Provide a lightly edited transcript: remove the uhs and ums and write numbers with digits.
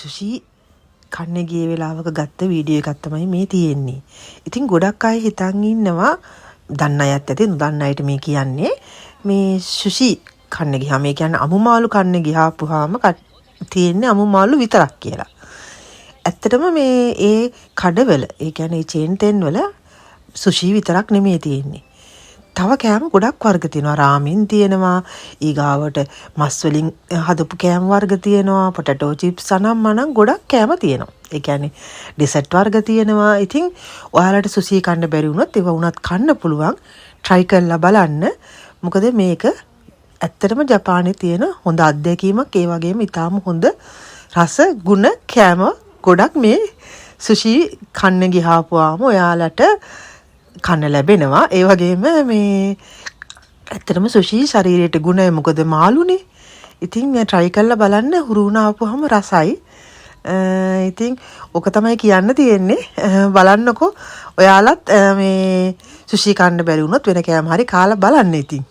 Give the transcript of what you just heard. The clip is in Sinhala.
සුෂි කන්න ගිය වෙලාවක ගත්ත වීඩියෝ එකක් තමයි මේ තියෙන්නේ. ඉතින් ගොඩක් අය හිතන් ඉන්නවා, දන්න අයත් ඇති, නොදන්න අයට මේ කියන්නේ, මේ සුෂි කන්න ගියාම, ඒ කියන්නේ අමු මාළු කන්න ගියාපුවාම තියෙන්නේ අමු මාළු විතරක් කියලා. ඇත්තටම මේ ඒ කඩවල, ඒ කියන්නේ ඒ චේන් තැන් වල සුෂි විතරක් නෙමෙයි තියෙන්නේ. තව කෑම ගොඩක් වර්ග තියෙනවා. රාමෙන් තියෙනවා. ඊගාවට මස් වලින් හදපු කෑම වර්ග තියෙනවා. පොටැටෝ චිප්ස් අනම් මනම් ගොඩක් කෑම තියෙනවා. ඒ කියන්නේ ඩෙසර්ට් වර්ග තියෙනවා. ඉතින් ඔයාලට සුසී කන්න බැරි වුණොත් ඒවා වුණත් කන්න පුළුවන්. ට්‍රයි කරලා බලන්න. මොකද මේක ඇත්තටම ජපානයේ තියෙන හොඳ අත්දැකීමක්. ඒ වගේම ඉතාම හොඳ රස ගුණ කෑම ගොඩක් මේ සුෂි කන්න ගියාපුවාම ඔයාලට කන්න ලැබෙනවා. ඒ වගේම මේ ඇත්තටම සුෂි ශරීරයට ගුණයි, මොකද මාළුනේ. ඉතින් මේ try කරලා බලන්න, හුරු වුණා ආපුවාම රසයි. ඉතින් ඕක තමයි කියන්න තියෙන්නේ. බලන්නකෝ ඔයාලත් මේ සුෂි කන්න බැරි වුණොත් වෙන කෑම හරි කාලා බලන්න ඉතින්.